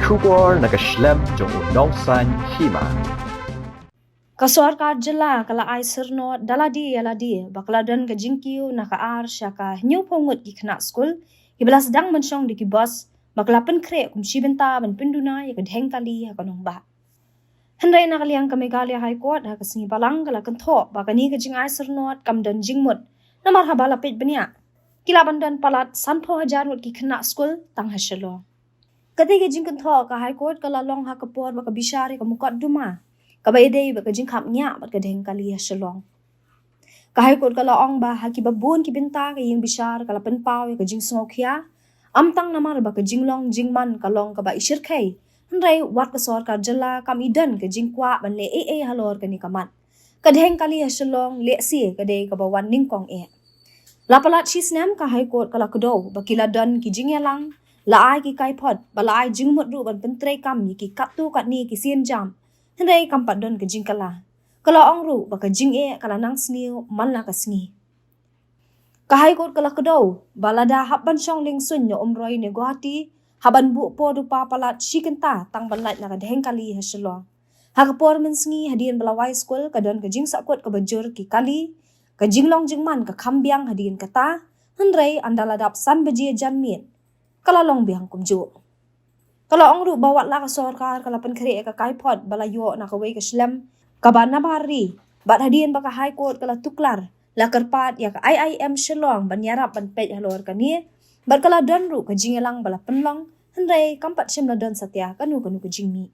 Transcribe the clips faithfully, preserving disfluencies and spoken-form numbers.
Khubor na ka shlem jong u nongsan hima. Ka sorkar jylla ka la ai syrnod da lade ïa lade ba ka la don ka jingkiew na ka ar sha ka hynñiewphew ngut ki khynnah skul kiba la sdang ban shong da ki bos ba ka la pynkhreh kum shi bynta ban pynduna ïa ka dheng kali ha ka nongbah. Hynrei na ka liang ka Meghalaya High Court ha ka sngi Balang ka la kynthoh ba kane ka jingai syrnod kam don jingmut namar haba la peit bniah ki lah ban don palat sanphew hajar ngut ki khynnah skul tang ha Shillong. Kata ka jingkynthoh ka High Court ka la long ha ka por ba ka bishar ïa ka mukotduma kaba ïadei bad ka jingkhapngiah bad ka dheng kali ha Shillong. Ka High Court ka la ong ba ha kiba bun ki bynta ka ïing bishar ka la pynpaw ïa ka jingsngewkhia, ym tang namar ba ka jinglong jingman ka long kaba i shyrkhei, hynrei wat ka sorkar jylla kam i don ka jingkwah ban leh ei ei halor kane ka mat. Ka dheng kali ha Shillong lehse ka dei kaba wan nyngkong eh. La palat shi snem ka High Court ka la kdew ba ki la don ki jingïalang, la ai ki kaiphod, ba la ai jingmut ruh ban pyntreikam ïa ki katto katne ki sienjam, hynrei kam pat don ka jingkylla. Ka la ong ruh ba ka jingeh ka la nang sniew man la ka sngi. Ka High Court ka la kdew ba lada hap ban shong liengsuiñ na Umroi ne Guwahati, hap ban buh por u pa palat shi kynta tang ban lait na ka dheng kali ha Shillong. Ha ka por mynsngi hadien ba la wai skul ka don ka jingsahkut kaba jur ki kali, ka jinglong jingman ka kham biang hadien kata, hynrei ynda la dap san baje janmiet ka la long biang kumjuh. Ka la ong ruh ba wat la ka sorkar ka la pynkhreh ïa ka kaiphod ba la ïoh na kawei ka shlem kaba nabar ri, bad hadien ba ka High Court ka la tuklar, la kyrpad ïa ka I I M Shillong ban ïarap ban peit halor kane, bad ka la don ruh ka jingïalang ba la pynlong, hynrei kam pat shym la don satia kano kano ka jingmih.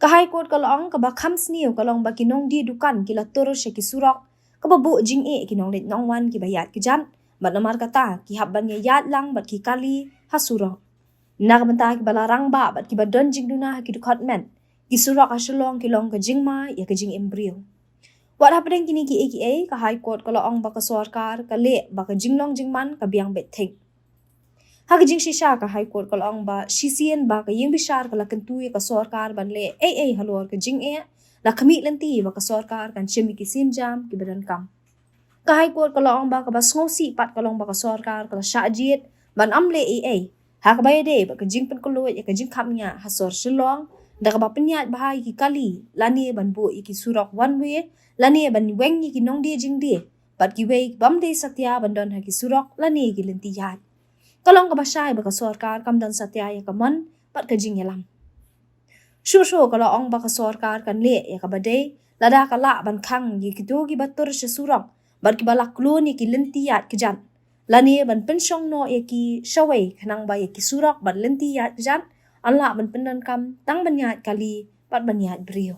Ka High Court ka la ong kaba kham sniew ka long ba ki nongdie dukan ki la tur sha ki surok, kaba buh jingeh ki nongleit nongwan kiba ïaid kjat, bad namar kata ki hap ban ïaid lang bad ki kali ha surok. Na ka bynta kiba la rangbah bad kiba don jingduna ha ki dkhot met, ki surok ha Shillong ki long ka jingma ïa ka jingim briew. Wat hapdeng kine kiei kiei, ka High Court ka la ong ba ka sorkar ka leh ba ka jinglong jingman ka biang beit thik. Ha ka jingshisha ka High Court ka la ong ba shisien ba ka ïing bishar ka la kyntu ïa ka sorkar ban leh ei ei halor ka jingeh, la khmih lynti ba ka sorkar kan shim ïa ki sienjam kiba donkam. Ka High Court ka la ong ba kaba sngewsih pat ka long ba ka sorkar ka la shah jied ban ym leh ei ei ha kaba ïadei bad ka jingpynkhlaiñ ïa ka jingkhapngiah ha sor Shillong, da kaba pynïaid bha ïa ki kali, lane ban buh ïa ki surok one way, lane ban weng ïa ki nongdie jingdie bad kiwei bym dei satia ban don ha ki surok lane ki lynti ïaid. Ka long kaba shai ba ka sorkar kam don satia ïa ka mon bad ka jingïalam. Shuh shuh ka la ong ba ka sorkar kan leh ïa kaba dei lada ka lah ban khang ïa kito kiba tur sha surok bad kiba la klun ïa ki lynti ïaid kjat, lane ban pynshong noh ïa ki shawei, khnang ba ïa ki surok bad lynti ïaid kjat yn lah ban pyndonkam tang ban ïaid kali bad ban ïaid briew.